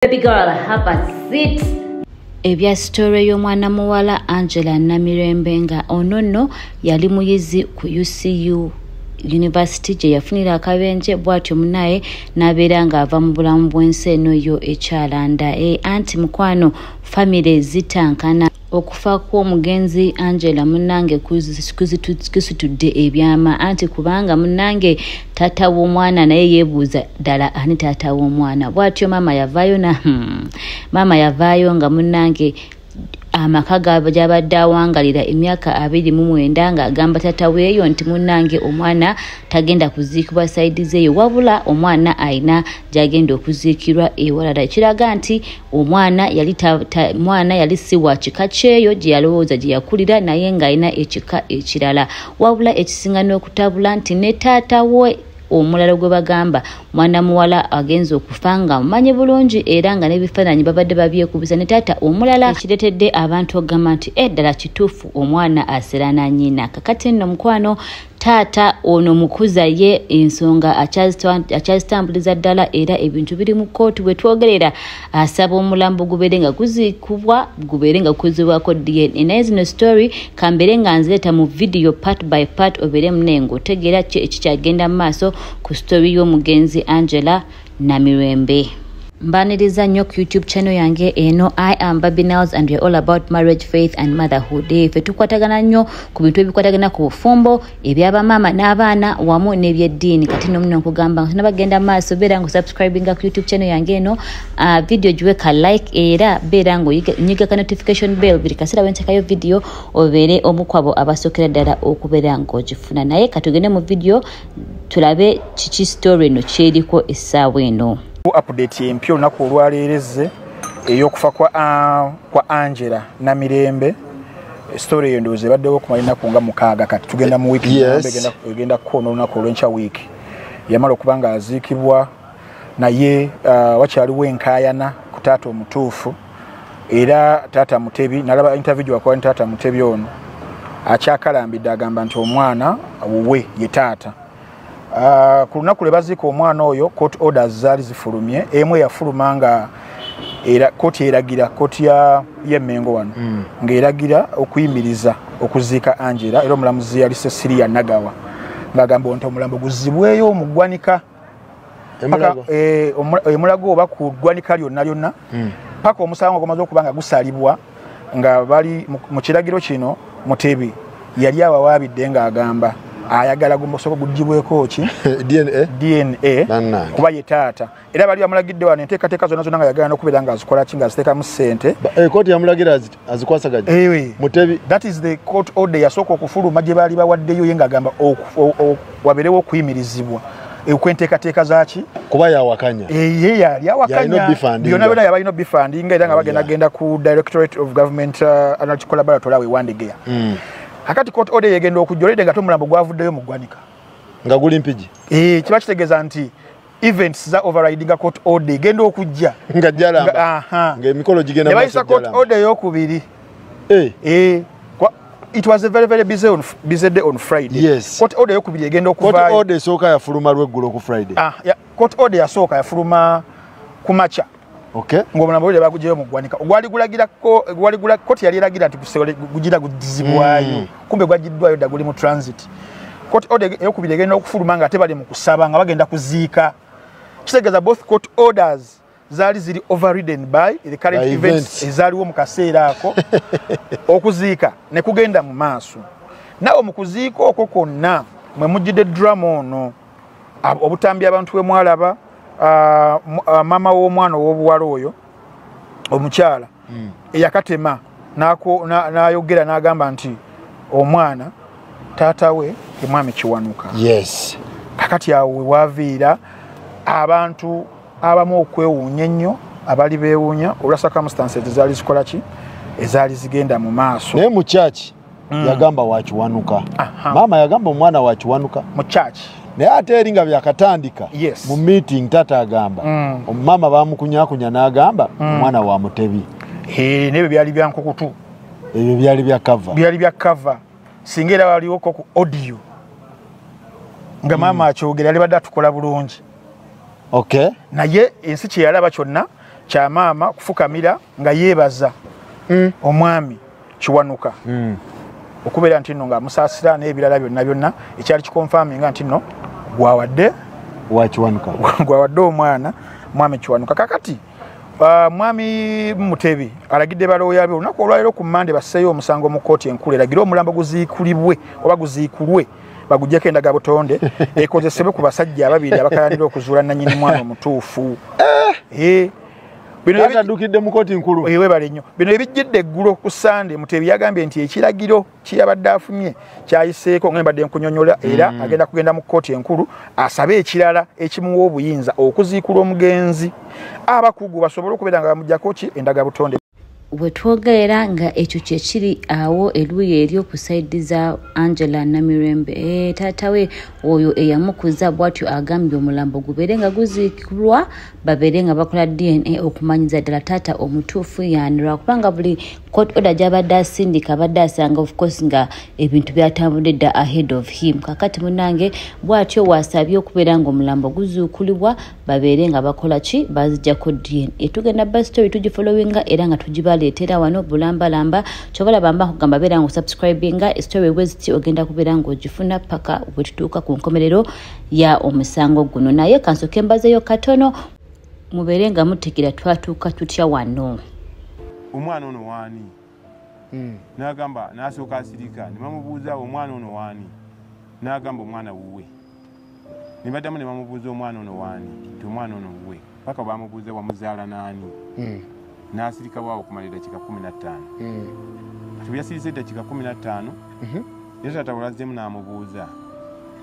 Baby girl, have a seat. Ebya story y'omwana muwala Angela Namirembe, nga ono nno yali muyizi ku UCU University gye yafunira akabenje, bw'atyo munaye n'abeera ng'ava mu bulamu bw'ensi eno yo ekyalanda. Anti mukwano, famire zitankana. Okufa kw'omugenzi Angela, munnange, kusitudde ebyama, anti kubanga munnange taata w'omwana naye yeebuuza ddala ani taata w'omwana. Bw'atyo maama yavaayo na maama yavaayo nga munnange amaka gy'abadde awangalira emyaka 29, ng'agamba taata weeyo nti munnange omwana tagenda kuziikibwa side zeeyo, wabula omwana ayina gy'agenda okuziikirwa ewalala, ekiraga nti omwana yali mwana yali si wa kika kyeyo gye yalowooza gye yakulira, naye ng'alina ekika ekirala. Wabula ekisinga n'okutabula nti ne taata we omulala gwe bagamba mwana muwala agenza okufa nga mumanyi bulungi, era nga n'ebifaananyi babadde babyekubisa ne taata omulala, ekireetedde abantu okugamba nti eddala kituufu omwana aserana nnyina. Kakati nno mukwano, taata ono mukuza ye ensonga akyazitambuliza ddala, era ebintu biri mu kkooti bwe twogerera. Asaba omulambo gubeere nga guziikubwa, gubeere nga gukozebwako DNA. Naye zino story kambeere nga nzireeta mu video part by part, obeere munenga otegeera ki ekikyagenda mu maaso ku story y'omugenzi Angela Namirembe. Mbaniriza nnyo ku YouTube channel yange eno. I am Baby Nels and we're all about marriage, faith and motherhood. Ffe tukwatagana nnyo ku bintu ebikwatagana ku bufumbo, ebyabamaama n'abaana, wamu n'ebyeddiini. Kati nno muno nkugamba nga tunabagenda maaso, beera nga osubscribinga ku YouTube channel yange eno, video giwe ka like, era beera nga onyiga ka notification bell buli kaseera bwe video, obeere omu kwabo abasookera ddala okubeera ng'ogifuna. Naye katugende mu video tulabe kiki story eno kyeriko essaawa eno. Update empya olunaku olwaleero ezze ey'okufa kwa Angela Namirembe. Story eyo ndowooza ebaddewo okumala ennaku nga 6, kati tugenda mu wiiki egenda kukoona olunaku olw'enkya. Wiiki yamala okuba nga aziikibwa, naye wakyaliwo enkaayana ku taata omutuufu. Era taata Mutebi, nalaba interview gye wakola ne taata Mutebi, ono akyakalambidde, agamba nti omwana wuwe, ye taata. Ku lunaku lwe baziika omwana oyo, court orders zaali zifulumye. Emu eyafuluma nga era kooti eragira, kooti y'Emmengo wano, ng'eragira okuyimiriza okuziika Angela, era omulamuzi yali Cecilia Nagawa, ng'agamba nti omulambo guzibweyo mu ggwanika Emulago oba ku ggwanika lyonna lyonna, paka omusango gumaze okuba nga gusalibwa. Nga bali mu kiragiro kino, Mutebi yali awawaabidde ng'agamba ayagala gusooke gugibweko ki? DNA. DNA, kuba ye taata. Era bali bamulagidde wano enteekateeka zonna zonna nga yagala n'okubeera ng'azikola ki, ng'aziteekamu ssente. Kooti yamulagira azikwasaganye Mutebi. That is the court order yasooka okufuluma gye baali bawaddeyo, ye ng'agamba wabeerewo okuyimirizibwa okwenteekateeka zaki. Kuba yawakanya. Ye yali awakanya byonna byonna, yabalina obifundinga, era nga bagenda genda ku Directorate of Government Analytical Laboratory awo e Wandegeya. Akati court order yegenda okujja olede nga tomulambo gwavuddeyo mu ggwanika. Nga guli Mpigi. Kiba kitegeeza nti events za overriding court order egenda okujja. Nga jalamba, nga emikolo gigenda. Ne bayisa court order eyokubiri. It was a very very busy day on Friday. Court order eyokubiri egenda okuvaayo. Court order esooka yafuluma lweggulo ku Friday. Yeah. Court order yasooka yafuluma ku makya. Ng'omulambo gwe baguggyeyo mu ggwanika, ogwali gulagirako, gwali gula kooti yali eragira nti gugira gudizibwayo, kumbe gwagiddwayo dda, guli mu transit. Court order eyokubiri egenda okufuluma nga ate bali mu kusaba nga bagenda kuziika. Kitegeeza both court orders zaali ziri overridden by the current by events ezaaliwo mu kaseera ako. Okuziika ne kugenda mu maaso. Naawe mu kuziika okwo kwonna mwe mujjidde drama ono, obutambi abantu bwe mwalaba, maama w'omwana ow'obuwala oyo omukyala eyakatema n'ayogera n'agamba nti omwana taata we ye mwami Kiwanuka. Kakati awo we waviira abantu abamu okwewuunya ennyo, abali beewuunya olwa circumstances ezaali zikola ki, ezaali zigenda mu maaso. Naye mu church yagamba wakiwanuka. Maama yagamba omwana wakiwanuka. Mu church. Naye ate eri nga byakatandika mu meeting, tata agamba omumama bamukunyakunya n'agamba omwana wa Mutebi. N'ebyo byali bya nkukutu. Ebyo byali bya cover. Byali bya cover. Singa era waliwoko ku audio nga maama akyogera, yali badde atukola bulungi. Naye ensi kye yalaba kyonna Kya maama kufukamira nga yeebaza omwami Kiwanuka okubeera nti nno ng'amusaasira n'ebirala byonna byonna, ekyali kikonfaminga nti nno gwawadde wa Kiwanuka, gwawadde omwana mwami Kiwanuka. Kakati mwami Mutebi alagidde balooya be olunaku olwaleero ku Mmande basseeyo omusango mu kkooti enkulu eragire omulambo guziikulibwe oba guziikulwe baguggyeko endagabutonde ekozesebwe ku basajja ababiri abakayanira okuzuula nannyini mwana omutuufu. Bino atadukidde mu kkooti nkulu. Webale nnyo. Bino ebijjidde eggulo ku Sande, Mutebi yagambye nti ekiragiro kyeyabadde afunye kyayiseeko nga mbadde nkunyonnyola, era agenda kugenda mu kkooti enkulu asabe ekirala ekimuwa obuyinza okuziikula omugenzi, abakugu basobole okubeera nga bamuggyako ki endagabutonde. We twogerera nga ekyo kye kiri awo eruuyi eri ku saidi za Angela Namirembe. Taata we oyo eyamukuza bw'atyo agambye omulambo gubeere nga guziikulwa, babeere nga bakola DNA okumanyiza ddala taata omutuufu y'ani, lwakubanga buli court order gy'abadde asindika abadde asanga of course nga ebintu byatambudde dda ahead of him. Kakati munnange bw'atyo waasabye okubeera ng'omulambo guzuukulibwa babeere nga bakola ki, baziggyako DNA. Tugenda ba story tugifollowinga era nga tugibaleetera wano bulambalamba. Kyobalaba mba nkugamba beera ng'osubscribinga story bweziti ogenda kubeera ng'ogifuna paka bwe tutuuka ku nkomerero ya omusango guno. Naye kansooke mbazeeyo katono mubeere nga mutegeera twatuuka tutya wano. Omwana ono waani? N'agamba, n'asooka asirika, ne bamubuuza omwana ono waani? N'agamba omwana wuwe. Ne baddamu ne bamubuuza omwana ono waani? Nti omwana ono wuwe. Paka bamubuuza wamuzaala n'ani? N'asirika waawo okumala eddakiika 15. Kati bwe yasirise eddakiika 15, era taata we azzeemu n'amubuuza.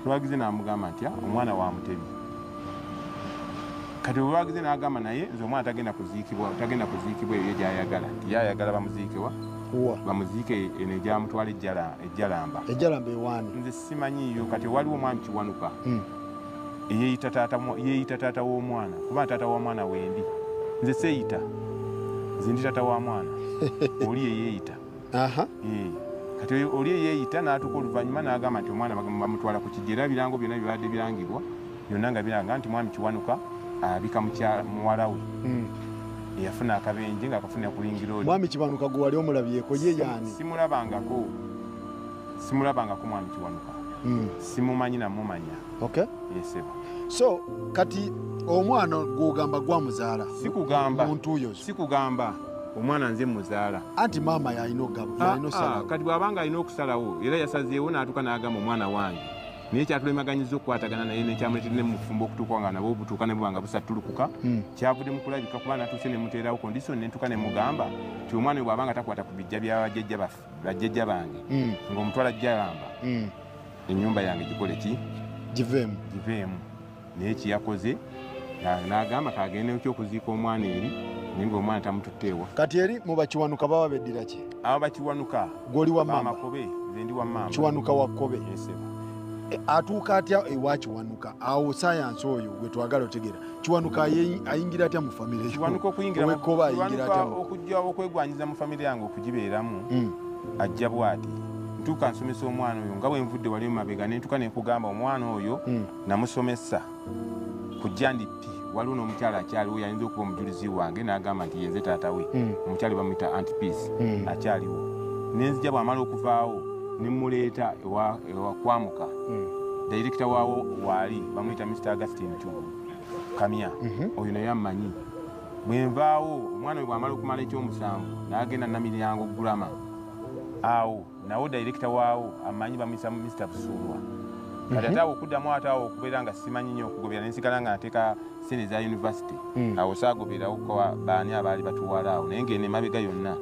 Lwagize n'amugamba nti omwana wa Mutebi. Kati bwe lwagize n'agamba naye nze omwana tagenda kuziikibwa, tagenda kuziikibwa eyo gy'ayagala. Nti ye ayagala bamuziikewa, bamuziike eno egyamutwala ejjalamba. Ejjalamba ewaani? Nze simanyiiyo. Kati waliwo omwami Kiwanuka eyeeyita taata yeeyita taata w'omwana, kuba taata w'omwana wendi. Nze seeyita, nze ndi taata wa mwana, oli yeyeeyita. Kati oli eyeeyita n'atuuka oluvannyuma n'agamba nti omwana bamutwala ku kijja, era ebirango byonna bibadde birangibwa byonna nga biranga nti mwami Kiwanuka abika muwala we eyafuna akabenje ng'akafunira ku ring road. Mwami Kiwanuka gwe wali omulabyeko ye yaani? Simulabangako, simulabangako mwami Kiwanuka. Simumanyi namumanya. Yeseba. So kati omwana gw'ogamba gwamuzaala? Sikugamba. Muntu oyo. Sikugamba omwana nze muzaala. Anti maama yalina okugaba, yalina osalawo. Kati bw'abanga alina okusalawo, era yasazeewo n'atuuka n'agamba omwana wange, naye kyatulemaganyizza okukwatagana naye nekyamuleetedde ne mufumbo okutuuka nga nabo butuuka ne buba nga busattulukuka. Kyavudde mu kulabika kuba natuuse ne muteerawo condition ne ntuuka ne mugamba nti omwana we bw'abanga takwata ku bijja bya bajjajja bange ng'omutwala jjalamba, ennyumba yange gikole ki? Giveemu. Giveemu. Naye kyeyakoze n'agamba kagende ekyokuziika omwana eri, naye ng'omwana tamututteewa. Kati eri mu bakiwanuka baba beddira ki? Abo bakiwanuka Gw'oli wa mamba? Bamakobe, nze ndi wa mamba. Kiwanuka wa Kkobe? Yeseba. Atuuka atya ewa Kiwanuka? Awo sayansi oyo gwe twagala otegeera. Kiwanuka ayingira atya mu famire yo? Kiwanuka okuyingira Ow'ekkobe ayingira Kiwanuka atya okujja okwegwanyiza mu famire yange okugibeeramu, ajja bw'ati: ntuuka nsomesa omwana oyo nga bwe nvudde wali mabega ne ntuuka ne nkugamba omwana oyo namusomesa ku jandp. Waliwo n'omukyala akyaliwo yayinza okuba omujulizi wange n'agamba nti yenze taata we. Omukyala bamuyita Aunt Peace, akyaliwo. Nenzija bw'amala okuvaawo ne muleeta ewa Kwamuka. Dayirekita waawo waali bamuyita Mr Augustine Kamya. Oyo naye ammanyi. Bwe nvaawo omwana we bw'amala okumala ekyomusanvu n'agenda Namiryango Gulama, awo nawo dayirekita waawo amanyi, bamuyita Mr Busuulwa. Kati ate awo okuddamu ate awo okubeera nga simanyi nnyo okugobera, nensigala nga nteeka sente za university. Awo saagoberawo kwa baani abaali batuwala awo, naye ng'eno emabega yonna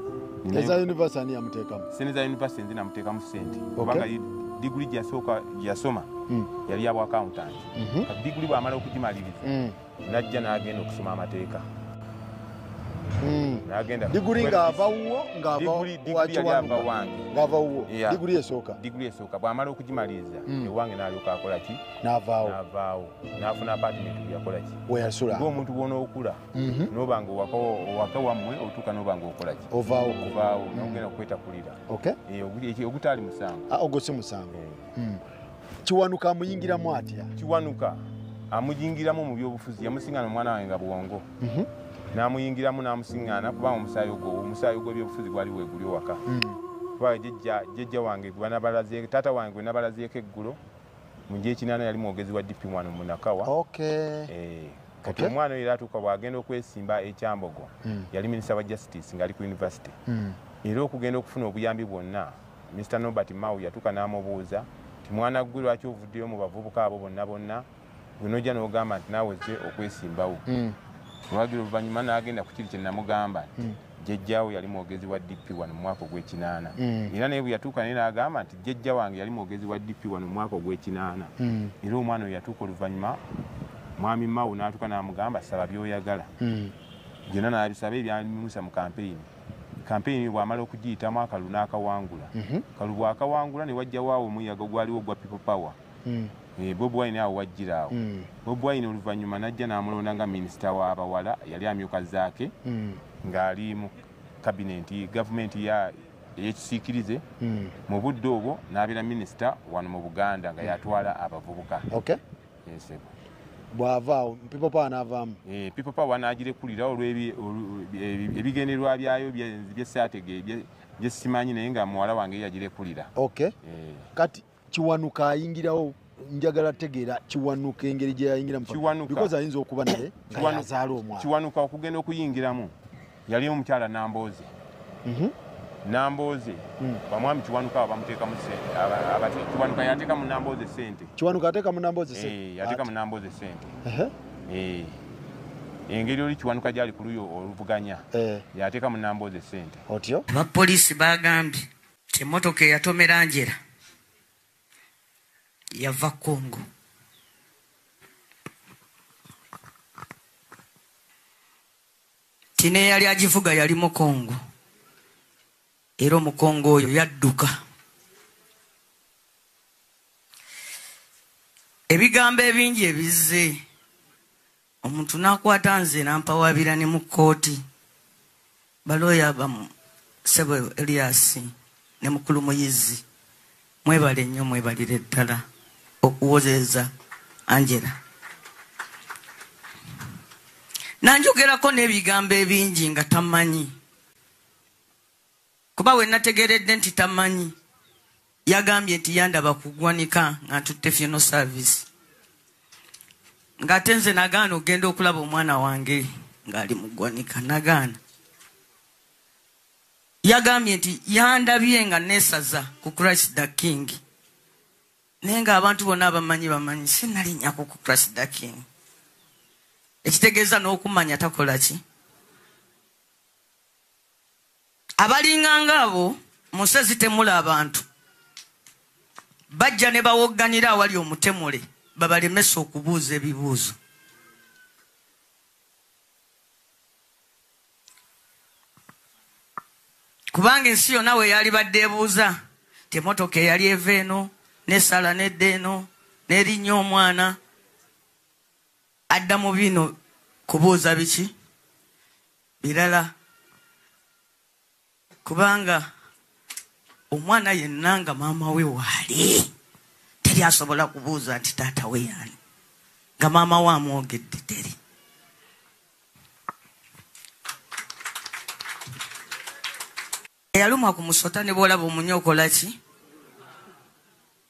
Eza university ani yamuteekamu? Sente za university nze namuteekamu sente, kubanga diguli gyeyasooka gyeyasoma yali ya bwa accountant. Kati diguli bw'amala okugimaliriza, najja n'agenda okusoma amateeka. N'agenda Diguli ng'ava wuwo, ng'ava Diguli wa yali ava Kiwanuka? wange. Ng'ava wuwo? Yeah. Diguli esooka? Diguli esooka bw'amala okugimaliriza, ewange n'alyoka akola ki? N'avaawo. N'avaawo n'afuna apartment bwe yakola ki? We yasula. Ng'omuntu bw'onookula n'oba nga owaka wammwe otuuka n'oba nga okola ki? Ovaawo. Ovaawo n'ogenda okwetakulira. Ogutaali musango. Ah, ogwo si musango. Kiwanuka amuyingiramu atya? Kiwanuka amuyingiramu mu byobufuzi, yamusingana omwana wange nga bwongo. N'amuyingiramu n'amusiŋŋaana kubanga omusaayi ogw'ebyobufuzi gwali weeguli waka. Kuba jjajja wange taata wange gwe nabalazeeko eggulo mu gy'ekinaana yali mwogezi wa DP wano mu Nakawa. Kati omwana oyo era atuuka bw'agenda okwesimba e Kyambogo, yali minisita wa Justice ng'ali ku university. Era okugenda okufuna obuyambi bwonna, Mr. Norbert Mao yatuuka n'amubuuza nti mwana gwe lwaki ovuddeyo mu bavubuka abo bonna bonna gwe n'ojja n'ogamba nti naawe ozze okwesimbawo. Olwagira oluvannyuma n'agenda ku kiri kye namugamba nti jjajjaawo yali mwogezi wa DP wano mu mwaka ogw'ekinaana. Era naye bwe yatuuka naye n'agamba nti jjajja wange yali mwogezi wa DP wano mu mwaka ogw'ekinaana. Era omwana oyo yatuuka oluvannyuma mwami Mao n'atuuka n'amugamba saba by'oyagala. Byonna n'abisaba ebyamusa mu kampeyini. Kampeyini bw'amala okugiyitamu akalulu n'akawangula. Kalulu bw'akawangula ne wajjawo awo omuyaga ogwaliwo ogwa People Power. Bobi Wine awo wajjira awo. Bobi Wine oluvannyuma n'ajja n'amulonda nga minisita w'abawala yali amyuka Zaake ng'ali mu kabinenti gavumenti ey'ekisiikirize. Mu budde obwo n'abeera minisita wano mu Buganda nga yatwala abavubuka. Bw'avaawo People Power n'avaamu. People Power n'agirekulira olw'ebigendererwa byayo bye simanyi naye nga muwala wange yagirekulira. Kati Kiwanuka ayingirawo, njagala tegeera Kiwanuka engeri gye yayingiramu because ayinza okuba naye nga yazaala omwana. Kiwanuka okugenda okuyingiramu yali omukyala Nambooze. Nambooze bamwami Kiwanuka abo bamuteekamu ssente. Kiwanuka yateeka mu Nambooze ssente. Kiwanuka ateeka mu Nambooze ssente. Yateeka mu Nambooze ssente. Engeri oli Kiwanuka gy'ali ku luuyi oluvuganya yateeka mu Nambooze ssente. Otyo? Abapoliisi baagambye nti emmotoka eyatomera Angela yava Congo. Nti n'eyali agivuga yali Mukongo. Era Omukongo oyo yadduka. Ebigambo ebingi ebizze omuntu n'akwata nze n'ampawaabira ne mu kkooti. Balooya bamu Ssebo Elias ne mukulu Muyizi mwebale nnyo mwebalire ddala okuwozeeza Angela. Nanjogerako n'ebigambo ebingi nga tamanyi. Kuba we nategeredde nti tamanyi, yagambye nti yandaba kugwanika nga ntutte funeral service. Ng'ate nze nagaana okugenda okulaba omwana wange ng'ali mu ggwanika, nagaana. Yagambye nti yandabye nga neesaza ku Christ the King. Naye ng'abantu bonna abamanyi bamanyi sinnalinnyako ku Christ the King. Ekitegeeza n'okumanya takola ki? Abalinganga abo mu nsi ezitemula abantu bajja ne bawogganira awali omutemule babalemesa okubuuza ebibuuzo. Kubanga ensi yonna we yali badde ebuuza nti emmotoka eyali eva eno n'esala n'edda eno n'erinnya omwana adda mu bino kubuuza biki birala. Kubanga omwana yenna nga maama we waali teri asobola kubuuza nti taata we yaani, nga maama we amwogedde teri. Eyalumwa ku musota ne bw'olaba omunya okola ki?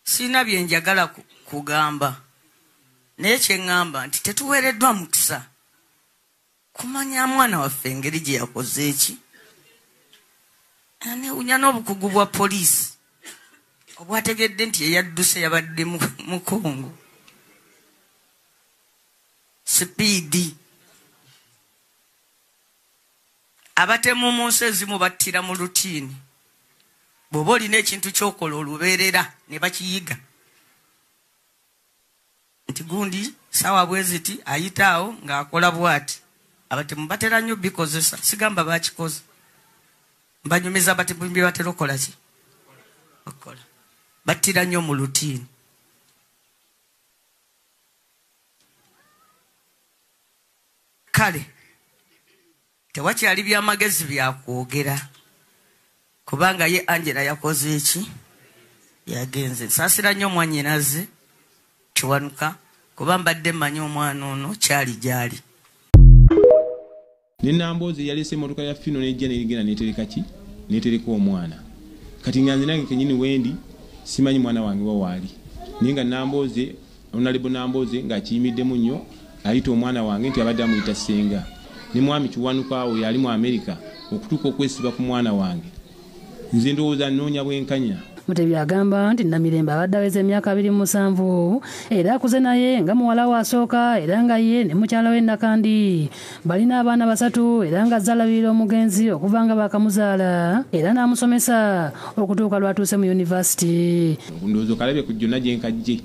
Sirina bye njagala kugamba, naye kye ŋŋamba nti tetuweereddwa mukisa kumanya mwana waffe engeri gye yakoze eki. Anewunya n'obukugu bwa poliisi obwategedde nti eyadduse yabadde Mukongo. Sipiidi. Abatemu mu nsi ezimu battira mu lutiini. Bw'oba olina ekintu ky'okola olubeerera ne bakiyiga. Nti gundi ssaawa bwe ziti ayita awo ng'akola bw'ati. Abatemu batera nnyo bikozesa, sigamba bakikoze. Mbanyumiza abatemu bye batera okukola ki? Okukola. Battira nnyo mu lutiini. Kale tewakyali byamagezi byakwogera kubanga ye Angela yakoze eki? Yagenze. Nsaasira nnyo mwannyinaze Kiwanuka kuba mbadde mmanyi omwana ono kyali gy'ali. Ne Nambooze yaleese emmotoka ya Fino n'ejja n'egenda n'etereka ki? N'etereka omwana. Kati nga nze nange kennyini wendi simanyi mwana wange wa waali. Naye nga Nambooze, Honorable Nambooze ng'akiyimiddemu nnyo ayita omwana wange nti abadde amuyita ssenga. Ne mwami Kiwanuka awo yali mu Amerika okutuuka okwesiba ku mwana wange. Nze ndowooza nnoonya bwenkanya. Mutebi agamba nti Namirembe abadde aweza emyaka 27 era akuze naye nga muwala we asooka era nga ye ne mukyala we Nakandi balina abaana 3 era nga azaalabirira omugenzi okuva nga baakamuzaala era n'amusomesa okutuuka lw'atuuse mu yunivasite. Ndowooza okalabye ku gyonna gye nkajje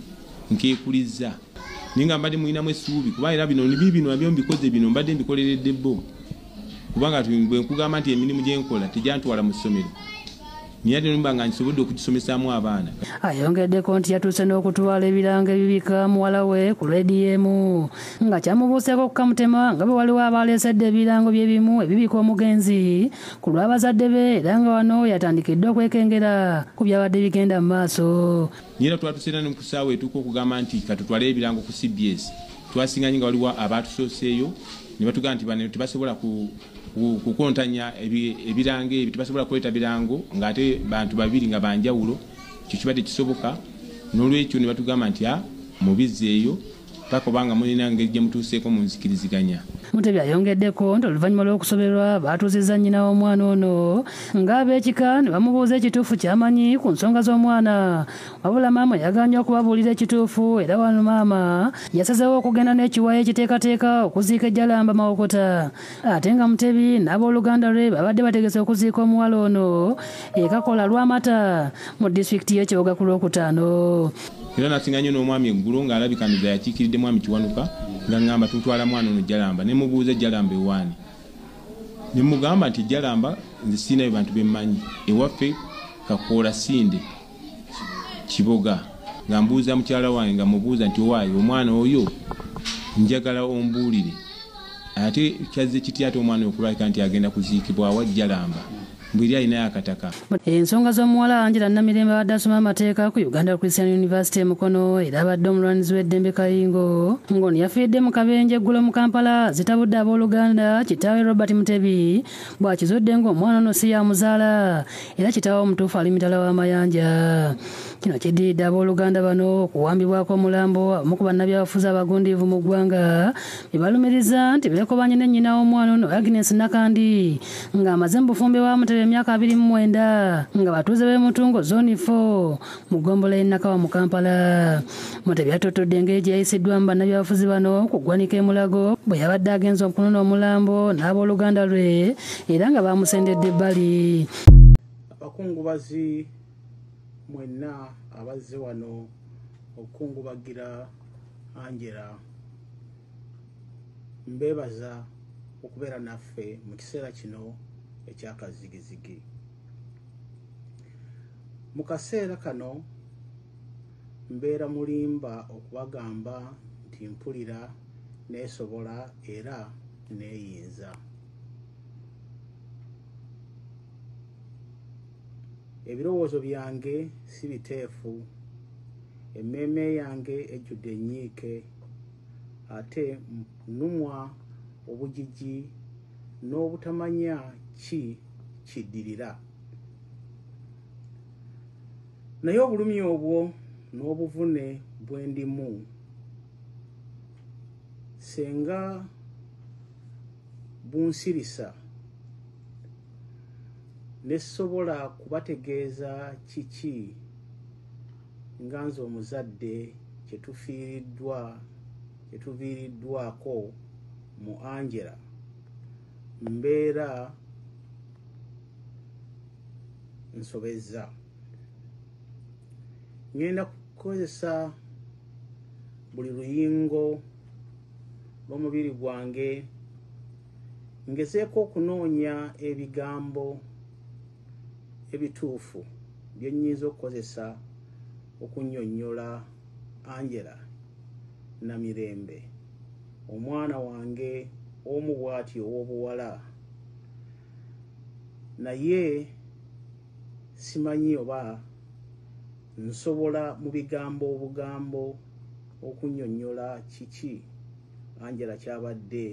nkeekuliza naye nga mbadde mulinamu essuubi kuba era bino bino nabyo mbikoze bino mbadde mbikoleredde bo kubanga bwe nkugamba nti emirimu gye nkola tegyantwala mu ssomero. Naye mba nga nsobodde okugisomesaamu abaana. Ayongeddeko nti yatuuse n'okutwala ebirango ebibika muwala we ku leediyo emu nga kyamubuuseeko okukamutema nga bwe waliwo abaleesedde ebirango by'ebimu ebibika omugenzi ku lw'abazadde be era nga wano yatandikidde okwekengera ku byabadde bigenda mu maaso. Naye era twatuuse era ne ku ssaawa etuuka okugamba nti katutwale ebirango ku CBS. Twasinganye nga waliwo abaatusooseeyo ne batugamba nti bano tebasobola kukontanya ebirango ebyo, tebasobola kuleeta birango ng'ate bantu babiri nga banjawulo, ekyo kiba tekisoboka. N'olwekyo ne batugamba nti mubizzeeyo paka obanga mulina ngeri gye mutuuseeko mu nzikiriziganya. Mutebi ayongeddeko nti oluvannyuma lw'okusoberwa baatuuzizza nnyina w'omwana ono ng'ab'ekika ne bamubuuza ekituufu ky'amanyi ku nsonga z'omwana, wabula maama yagaanye okubabuulira ekituufu era wano maama yasazeewo okugenda n'ekiwayi ekiteekateeka okuziika Ejjalamba Mawokota ate nga Mutebi n'abooluganda lwe babadde bategese okuziika omuwala ono e Kakola Lwamata mu disitulikiti y'e Kiboga ku Lwokutaano. Era nasinga nnyo n'omwami eggulo ng'alabika nze yakiikiridde mwami Kiwanuka nga ŋŋamba tutwala mwana ono Jalamba ne mubuuza Jalamba ewaani ne mugamba nti Jalamba nze sirinayo bantu be mmanyi ewaffe Kakoola Sinde Kiboga nga mbuuza mukyala wange nga mubuuza nti owaayi omwana oyo njagala ombuulire ate kyazze kitya ate omwana oyo okulabika nti agenda kuziikibwa awa Jalamba mbwiri alinayo akataka. Ensonga z'omuwala Angela Namirembe abadde asoma amateeka ku Uganda Christian University e Mukono era abadde omulwanizi w'eddembe Kayingo ng'ono yafiiridde mu kabenje eggulo mu Kampala zitabudde abooluganda kitaawe Robert Mutebi bw'akizudde ng'omwana ono si yamuzaala era kitaawe omutuufu ali mitala w'amayanja. Kino kiddiridde abooluganda bano okuwambibwako omulambo abamu ku bannabyabufuzi abagundiivu mu ggwanga be balumiriza nti beekobanye ne nnyina w'omwana ono Agnes Nakandi ng'amaze mu bufumbi wa Mutebi emyaka 29 nga batuuze b'e Mutungo Zone 4 mu ggombolola y'e Nakawa mu Kampala. Mutebi atottodde engeri gye yayisiddwa mu bannabyabufuzi bano ku ggwanika e Mulago bwe yabadde agenze okunona omulambo n'abooluganda lwe era nga bamusendedde ebbali. Abakungubazi mwenna abazze wano okukungubagira Angela mbeebaza okubeera naffe mu kiseera kino ekyakazigizigi. Mu kaseera kano mbeera mulimba okubagamba nti mpulira neesobola era neeyinza. Ebirowoozo byange si biteefu, emmeeme yange ejjudde ennyiike ate nnumwa obugigi n'obutamanya ki kiddirira. Naye obulumi obwo n'obuvune bwe ndimu senga bunsirisa ne sobola kubategeeza kiki nga nze omuzadde kyetuviiriddwako mu Angela mbeera nsobezza. Ngenda kukozesa buli luyingo lw'omubiri gwange ngezeeko okunoonya ebigambo ebituufu bye nnyinza okukozesa okunnyonnyola Angela Namirembe omwana wange omu bw'ati ow'obuwala, naye simanyi oba nsobola mu bigambo obugambo okunnyonnyola kiki Angela kyabadde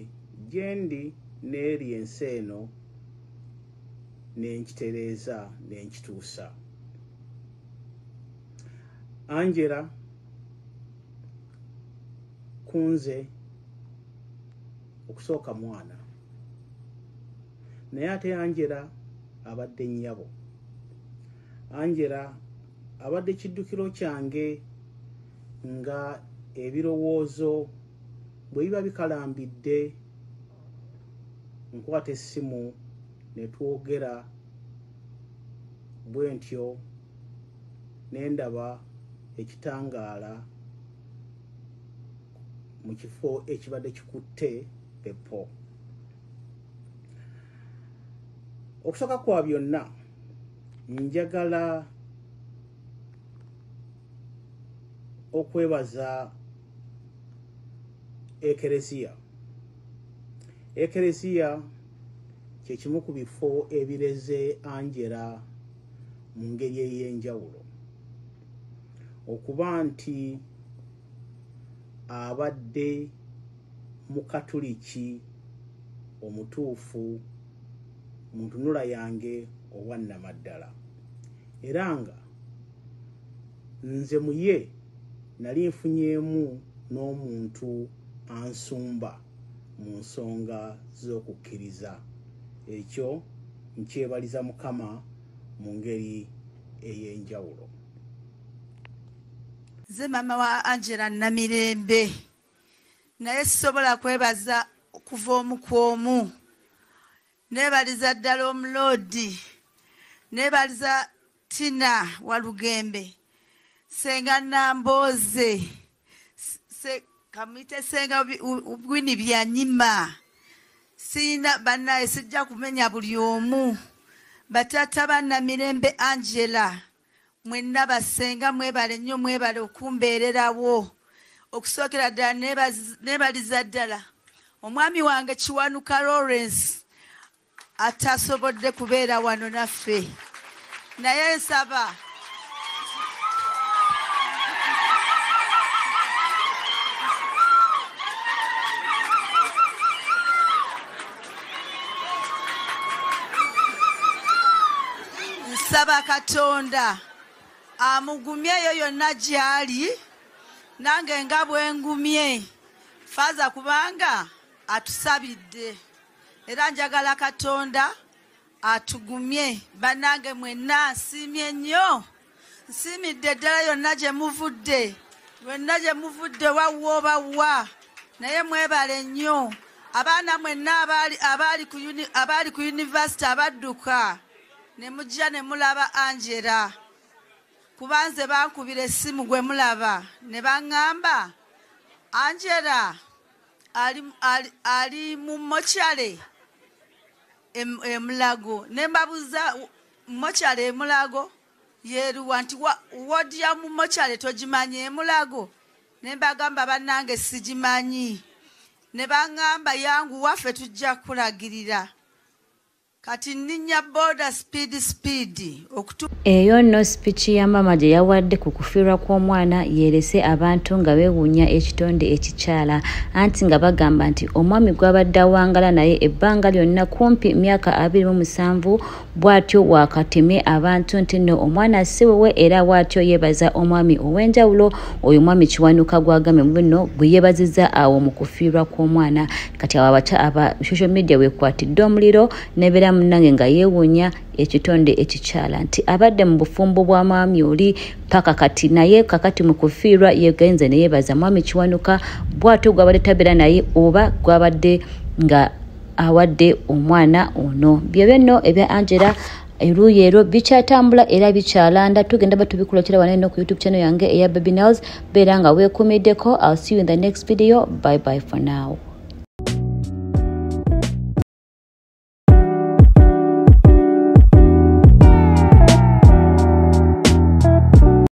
gye ndi n'eri ensi eno nenkitereeza nenkituusa. Angela kunze okusooka mwana, naye ate Angela abadde nnyabo. Angela abadde kiddukiro kyange nga ebirowoozo bwe biba bikalambidde, nkwata essimu ne twogera bwe ntyo ne ndaba ekitangaala mu kifo ekibadde kikutte pepo. Okusooka kwa byonna njagala okwebaza Ekereziya. Ekereziya kye kimu ku bifo ebireze Angela mu ngeri ey'enjawulo, okuba nti abadde mukatuliki omutuufu mu ntunula yange owannamaddala, era nga nze muye nali nfunyeemu n'omuntu ansumba mu nsonga z'okukkiriza. Ekyo nkyebaliza Mukama mu ngeri ey'enjawulo. Nze mama wa Angela Namirembe, naye sisobola kwebaza okuva omu ku omu. Neebaliza ddala omuloodi, neebaliza Tina Walugembe, Senga Nambooze, kamuyite Senga Winnie Byanyima. Siyina bannaye, sijja kumenya buli omu. Bataata ba Namirembe Angela mwenna basenga mwebale nnyo, mwebale okumbeererawo. Okusookera ddala neebaliza ddala omwami wange Kiwanuka Lawrence atasobodde kubeera wano naffe, naye nsaba Katonda amugumyeyo yonna gy'ali, nange nga bwe ngumye Faaza, kubanga atusabidde, era njagala Katonda atugumye. Bannange mwenna nsiimye nnyo, nsiimidde ddala yonna gye muvudde, yonna gye muvudde wawwa oba wa, naye mwebale nnyo. Abaana mwenna abaali ku yunivasite abadduka ne mujja ne mulaba Angela, kuba nze bankubira essimu gwe mulaba ne baŋŋamba Angela ali mu mokyale Emulago. Ne mbabuuza mokyale Emulago yeeruwa, nti wodi ya mu mokyale togimanyi Emulago? Ne mbagamba bannange sigimanyi. Ne baŋŋamba yangu waffe tujja kulagirira. Kati nninnya boda speed speed. Eyo nno speech ya mama gye yawadde ku kufiirwa kw'omwana yerese abantu nga beewuunya ekitonde ekikyala, anti nga bagamba nti omwami gw'abadde awangala naye ebbanga lyonna kumpi myaka 27 bw'atyo waakatemye abantu nti nno omwana si wuwe, era bw'atyo yeebaza omwami ow'enjawulo oyo mwami Kiwanuka gw'agambye mu bino gwe yeebazizza awo mu kufiirwa kw'omwana. Kati awo aba social media weekwatidde omuliro nebeera munnange nga yeewuunya ekitonde ekikyala nti abadde mu bufumbo bwa mwami oli paka kati, naye kakati mu kufiirwa yegenze ne yeebaza mwami Kiwanuka bw'atyo gw'abadde tabeera naye oba gw'abadde nga awadde omwana ono. Byebyo nno ebya Angela eruuyi erwo bikyatambula era bikyalanda, tugenda batubikulokera wano eno ku YouTube channel yange eya Baby Nails. Beera nga weekuumiddeko. I'll see you in the next video. Bye bye for now.